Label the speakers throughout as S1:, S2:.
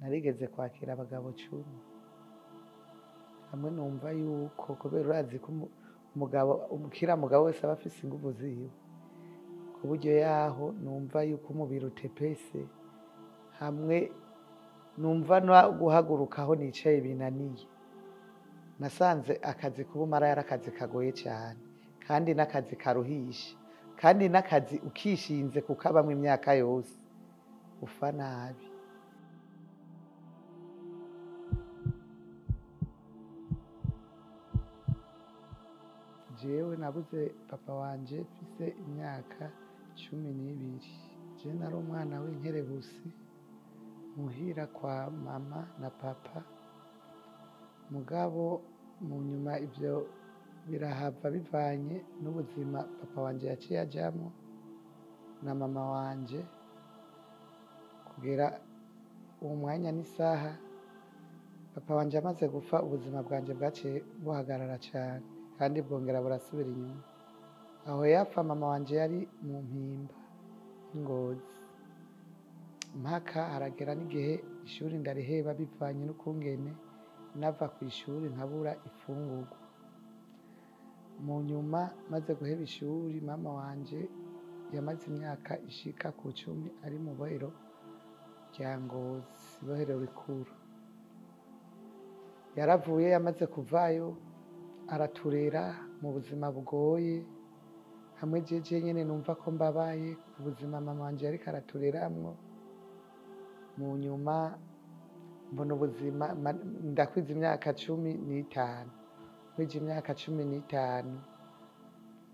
S1: Narigeze kwakira abagabo 10 hamwe numva yuko kubera urazi ko umugabo umukira mugabo wese aba afise inguvu ziwe, ku buryo yaho numva yuko umubiri utepese, hamwe numva no guhagurukaho nicaye binaniye. Nasanze akazi k'ubumaraya ari akazi kagoye cyane, kandi n'akazi karuhisha, kandi n'akazi ukishinze kukabamwo imyaka yose ufa nabi. Jewe nabuze papa wanje mfise imyaka 12. Je nari umwana w'inkerebusi muhira kwa mama na papa, mugabo mu nyuma ivyo birahava bivanye n'ubuzima papa wanje yaciye ajamwo na mama wanje. Kugera uwo mwanya n'isaha papa wanje amaze gupfa, ubuzima bwanje bwaciye buhagarara cane kandi bwongera burasubira inyuma. Aho yapfa mama wanje yari mu mpimba y'Ingozi, mpaka haragera n'igihe ishuri ndariheba bivanye n'ukungene nava kw'ishuri nkabura ifungurwa. Mu nyuma maze guheba ishuri, mama wanje yamaze imyaka ishika ku 10 ari mu bohero rya Ngozi, ibohero rikuru. Yaravuye, yamaze kuvayo araturera mu buzima bugoye, hamwe jeje nyene numva ko mbabaye ubuzima mama wanje yariko aratureramwo. Mu nyuma mbona ubuzima, ndakwiza imyaka 15, nkwije imyaka 15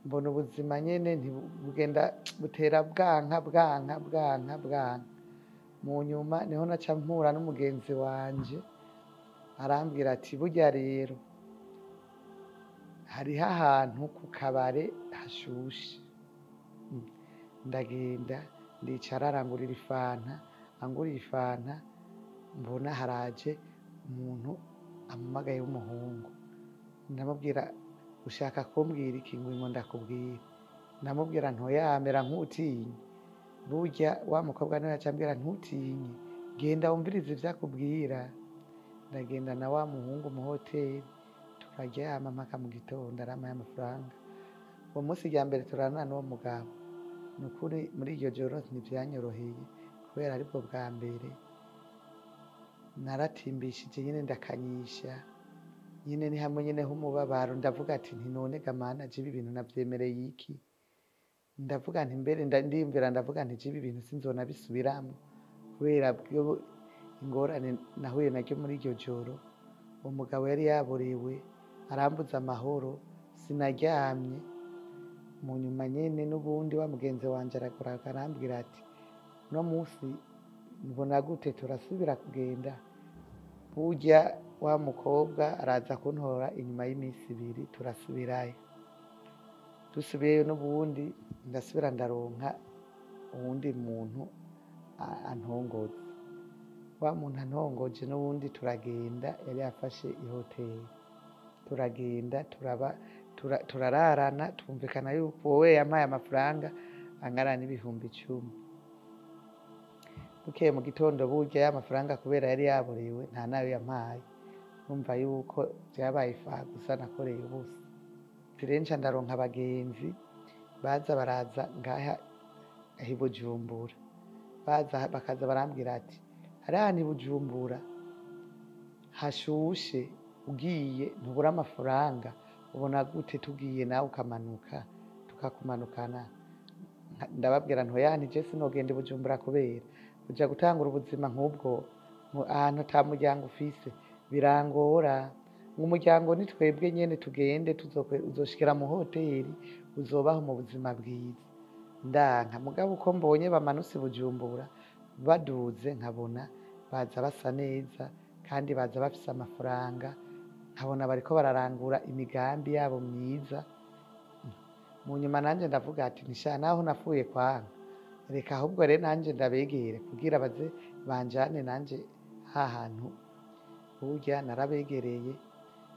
S1: mbona ubuzima nyene ntibugenda butera bwanka bwanka bwanka bwanka. Mu nyuma niho naca mpura n'umugenzi wanje, arambwira ati burya rero hariho ahantu ku kabare hashushe. Ndagenda ndicara, arangurira ifanta, angurira ifanta, mbona haraje umuntu ampamagaye w'umuhungu. Ndamubwira ushaka kumbwira iki? Ngwino ndakubwira. Ndamubwira ntoyamera nkutinye. Burya wa mukobwa niwe yaca ambwira ntutinye, genda wumvirize ivyo akubwira. Ndagenda na wa muhungu mu hoteli, turaryama mpaka mu gitondo, arampaye amafaranga. Uwo munsi rya mbere turarana n'uwo mugabo. Nukuri muri iryo joro ntivyanyoroheye, kubera aribwo bwa mbere naratimbishije nyene ndakanyisha nyene, ni hamwe nyene h'umubabaro. Ndavuga ati nti none ga mana, je ibi bintu navyemereye iki? Ndavuga nti mbere ndiyumvira, ndavuga nti je ibi bintu sinzonabisubiramwo, kubera bwo ingorane nahuye naryo muri iryo joro. Uwo mugabo yari yaborewe, arambuza amahoro, sinaryamye. Mu nyuma nyene n'ubundi wa mugenzi wanje aragaruka arambwira ati uno munsi mbona gute turasubira kugenda. Burya wa mukobwa araza kuntora inyuma y'iminsi 2, turasubirayo. Dusubiyeyo n'ubundi ndasubira ndaronka uwundi muntu antongoza. Wa muntu antongoje n'ubundi turagenda, yari yafashe ihoteli, turagenda turararana, twumvikana yuko wowe yampaye amafaranga angana n'ibihumbi 10. Bukeye mu gitondo burya ya mafaranga kubera yari yaborewe nta nayo yampaye. Numva yuko vyabaye ifaha gusa nakoreye ubusa. Nca ndaronka abagenzi baza baraza ngaha i Bujumbura, baza bakaza barambwira ati hariya ahantu i Bujumbura hashushe, ugiye ntubura amafaranga, ubona gute tugiye nawe ukamanuka tukakumanukana. Ndababwira nti oya, je sinogenda i Bujumbura kubera kuja gutangura ubuzima nk'ubwo ahantu ata muryango ufise birangora. Umuryango ni twebwe nyene, tugende uzoshikira mu hoteli uzobaho mu buzima bwiza. Ndanka, mugabo uko mbonye bamanutse i Bujumbura baduze, nkabona baza basa neza kandi baza bafise amafaranga, nkabona bariko bararangura imigambi yabo myiza. Mu nyuma nanje ndavuga ati ntisha naho napfuye kwanka, reka ahubwo rero nanje ndabegere kugira baze banjane nanje hahantu. Burya narabegereye,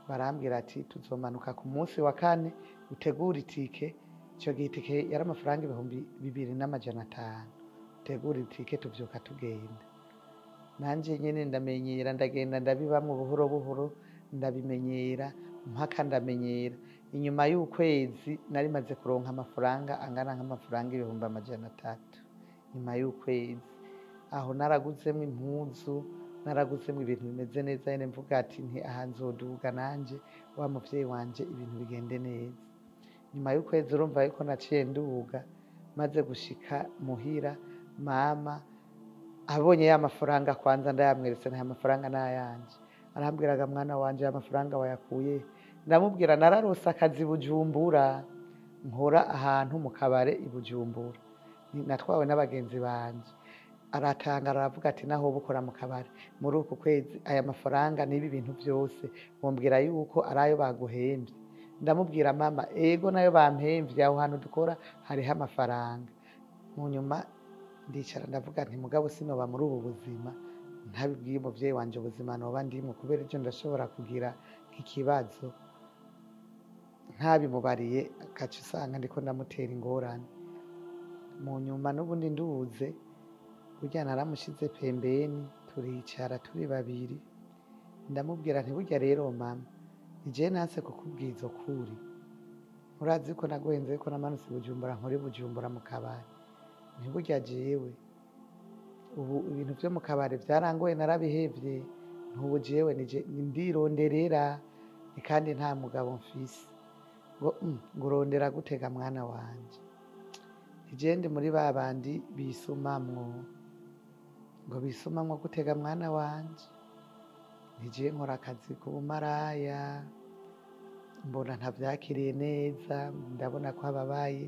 S1: barambwira ati tuzomanuka ku munsi wa 4, utegure itike. Ico gihe itike yari amafaranga 2500, utegure itike tuvyuka tugenda. Nanje nyene ndamenyera, ndagenda ndabibamwo buhoro buhoro, ndabimenyera mpaka ndamenyera. Inyuma y'ukwezi nari maze kuronka amafaranga angana nk'amafaranga 300,000 nyuma y'ukwezi. Aho naraguzemwo impuzu, naraguzemwo ibintu bimeze neza nyene, mvuga ati nti aha nzoduga nanje wa muvyeyi wanje ibintu bigende neza. Nyuma y'ukwezi urumva yuko naciye nduga, maze gushika muhira mama abonye ya mafaranga kwanza ndayamweretse, nta mafaranga nayanje. Arambwiraga mwana wanje aya mafaranga wayakuye? Ndamubwira nararose akazi Bujumbura, nkora ahantu mu kabare i Bujumbura, natwawe n'abagenzi banje. Aratangara aravuga ati naho woba ukora mu kabare muri uku kwezi aya mafaranga n'ibi bintu vyose wombwira yuko ari ayo baguhemvye? Ndamubwira mama ego nayo bampemvye, aho hantu dukora hariho amafaranga. Mu nyuma ndicara ndavuga nti mugabo sinoba muri ubu buzima ntabibwiye umuvyeyi wanje ubuzima noba ndimwo, kubera ivyo ndashobora kugira nk'ikibazo ntabimubariye agaca usanga ndiko ndamutera ingorane. Mu nyuma n'ubundi nduze burya naramushize pembeni, turicara turi babiri, ndamubwira nti burya rero mama ni jewe nanse kukubwiza ukuri, urazi ko naguhenze yuko namanutse Bujumbura nkora i Bujumbura mu kabare, nti burya jewe ubu ibintu vyo mu kabare vyarangoye narabihevye, ntubu jewe nije ndironderera kandi nta mugabo mfise. Ngo ngurondera gutega mwana wanje, nije ndi muri ba bandi bisumamwo. Ngo bisumamwo gutega mwana wanje, nije nkora akazi k'ubumaraya, mbona ntavyakiriye neza, ndabona ko ababaye.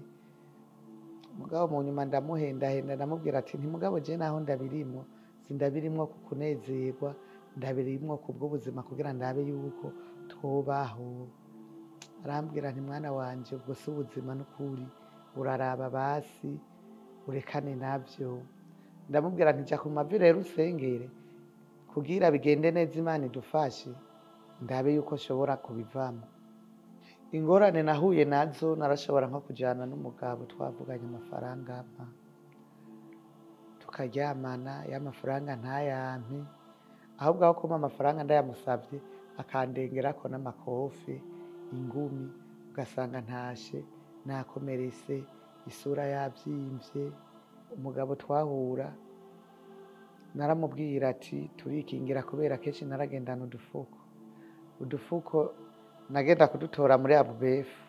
S1: Mugabo mu nyuma ndamuhendahenda ndamubwira ati nti mugabo je naho ndabirimwo, sindabirimwo ku kunezerwa, ndabirimwo kubw'ubuzima kugira ndabe yuko twobaho. Arambwira nti mwana wanje ubwo si ubuzima n'ukuri, uraraba basi urekane navyo. Ndamubwira nti ja ku mavi rero usengere kugira bigende neza, Imana idufashe ndabe yuko nshobora kubivamo. Ingorane nahuye nazo, narashobora nko kujana n'umugabo twavuganye amafaranga ampa, tukaryamana, ya mafaranga ntayampe, ahubwo aho kumpa amafaranga ndayamusavye akandengerako n'amakofe, ingumi, ugasanga ntashe nakomeretse, isura yavyimvye. Umugabo twahura naramubwira ati turikingira, kubera kenshi naragendana udufuko, udufuko nagenda kudutora muri abubefu,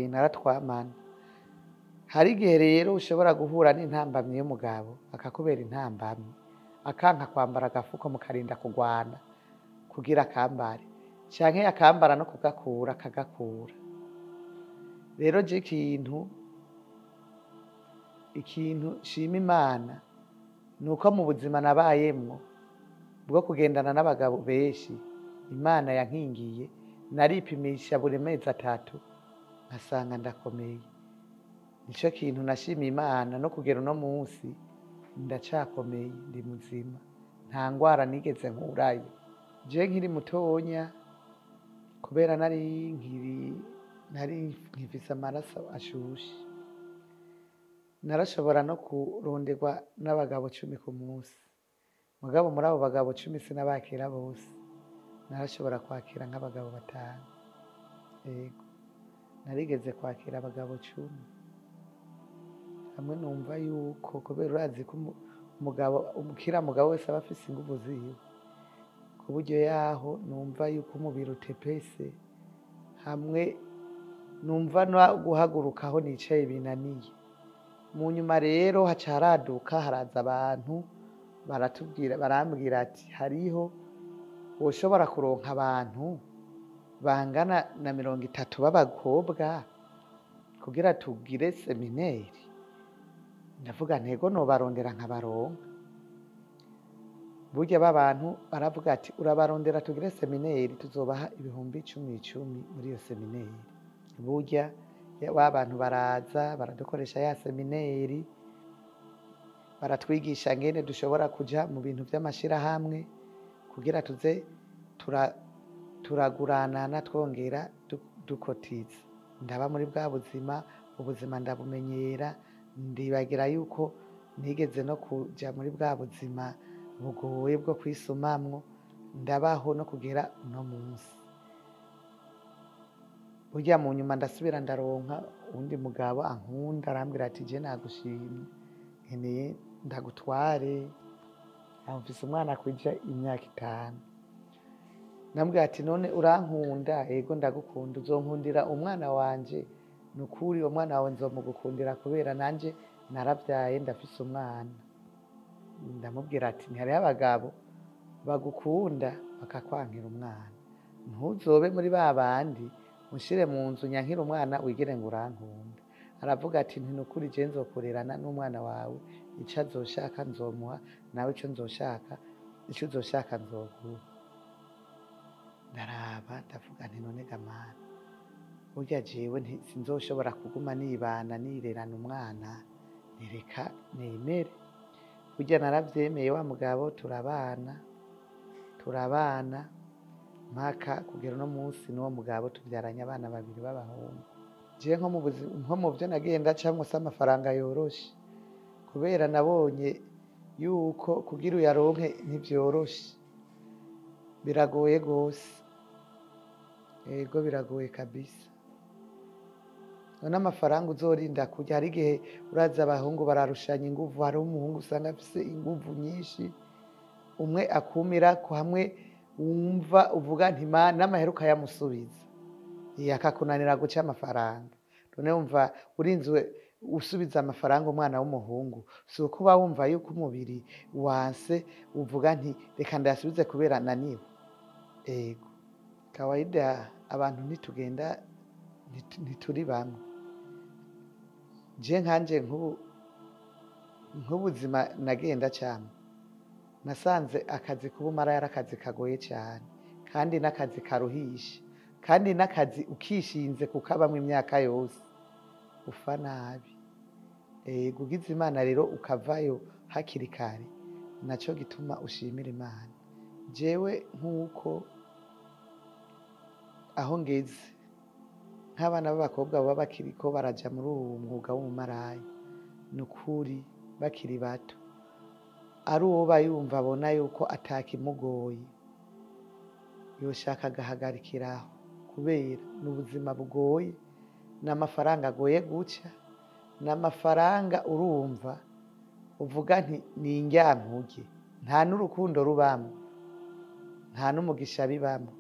S1: naratwamana. Hari igihe rero ushobora guhura n'intambamyi y'umugabo akakubera intambamyi, akanka kwambara agafuko mukarinda kugwana kugira akambare, canke akambara no kugakura akagakura. Rero je ikintu nshima Imana nuko mu buzima nabayemwo bwo kugendana n'abagabo benshi, Imana yankingiye, naripimisha buri mezi 3 nkasanga ndakomeye. Nico kintu nashimiye Imana, no kugera uno munsi ndacakomeye, ndi muzima, nta ngwara nigeze nkurayo. Je nkiri mutonya, kubera nari nkifise amaraso ashushe, narashobora no kuronderwa n'abagabo 10 ku munsi. Mugabo muri abo bagabo 10 sinabakira bose, narashobora kwakira nk'abagabo 5. Yego, narigeze kwakira abagabo 10. Hamwe numva yuko kubera urazi ko umugabo, kira mugabo wese aba afise inguvu ziwe, ku buryo yaho numva yuko umubiri utepese, hamwe numva no guhaguruka aho nicaye binaniye. Mu nyuma rero haca haraduka haraza abantu baratubwira, barambwira ati hariho woshobora kuronka abantu bangana na 30 b'abakobwa kugira tugire semineri. Ndavuga ntego nobarondera nkabaronka. Burya b'abantu baravuga ati urabarondera tugire semineri, tuzobaha 10,000 10,000 muri iyo semineri. Burya wa bantu baraza baradukoresha ya semineri, baratwigisha ngene dushobora kuja mu bintu vy'amashirahamwe kugira tuze turaguranana twongera dukotiza. Ndaba muri bwa buzima, ubuzima ndabumenyera, ndibagira yuko nigeze no kuja muri bwa buzima bugoye bwo kwisumamwo, ndabaho no kugera uno munsi. Burya mu nyuma ndasubira ndaronka uwundi mugabo ankunda, arambwira ati je nagushimye, nkeneye ndagutware, aho mfise umwana akwije imyaka 5. Ndamubwira ati none urankunda? Yego ndagukunda. Uzonkundira umwana wanje? Nukuri umwana wawe nzomugukundira kubera nanje naravyaye ndafise umwana. Ndamubwira ati ntihariho abagabo bagukunda bakakwankira umwana, ntuzobe muri ba bandi unshire mu nzu nyankira umwana wigire ngo urankunda. Aravuga ati nti nukuri je nzokurerana n'umwana wawe, ico azoshaka nzomuha, nawe ico nzoshaka, ico uzoshaka nzoguha. Ndaraba ndavuga nti none ga mana, burya jewe sinzoshobora kuguma nibana nirerana umwana, nireka nemere. Burya naravyemeye wa mugabo, turabana turabana mpaka kugera uno munsi n'uwo mugabo tuvyaranye abana babiri b'abahungu. Jewe nko mu vyo nagiye ndacamwo si amafaranga yoroshe, kubera nabonye yuko kugira uyaronke ntivyoroshe, biragoye gose. Ego biragoye kabisa. None amafaranga uzorinda kurya, hari igihe uraza abahungu bararushanya inguvu, hariho umuhungu usanga afise inguvu nyinshi, umwe akumirako hamwe wumva uvuga nti mana n'amahera ukayamusubiza, akakunanira guca amafaranga. None wumva urinzwe usubiza amafaranga umwana w'umuhungu, si uko uba wumva yuko umubiri wanse uvuga nti reka ndayasubize kubera naniwe. Ego kawaida abantu ntitugenda, ntituri bamwe. Je nkanje nk'ubuzima nagenda camwe, nasanze akazi k'ubumara yari akazi kagoye cyane, kandi n'akazi karuhisha, kandi n'akazi ukishinze kukabamwo imyaka yose ufa nabi. Ego ugize Imana rero ukavayo hakiri kare, naco gituma ushimira Imana. Jewe nk'uko aho ngeze nk'abana b'abakobwa baba bakiriko baraja muri uwo mwuga w'ubumaraya, ni ukuri bakiri bato, ari uwoba yumva abona yuko atakimugoye yoshaka agahagarikiraho, kubera ni ubuzima bugoye, n'amafaranga agoye guca, n'amafaranga urumva uvuga nti ni indyankurye, nta n'urukundo rubamwo, nta n'umugisha bibamwo.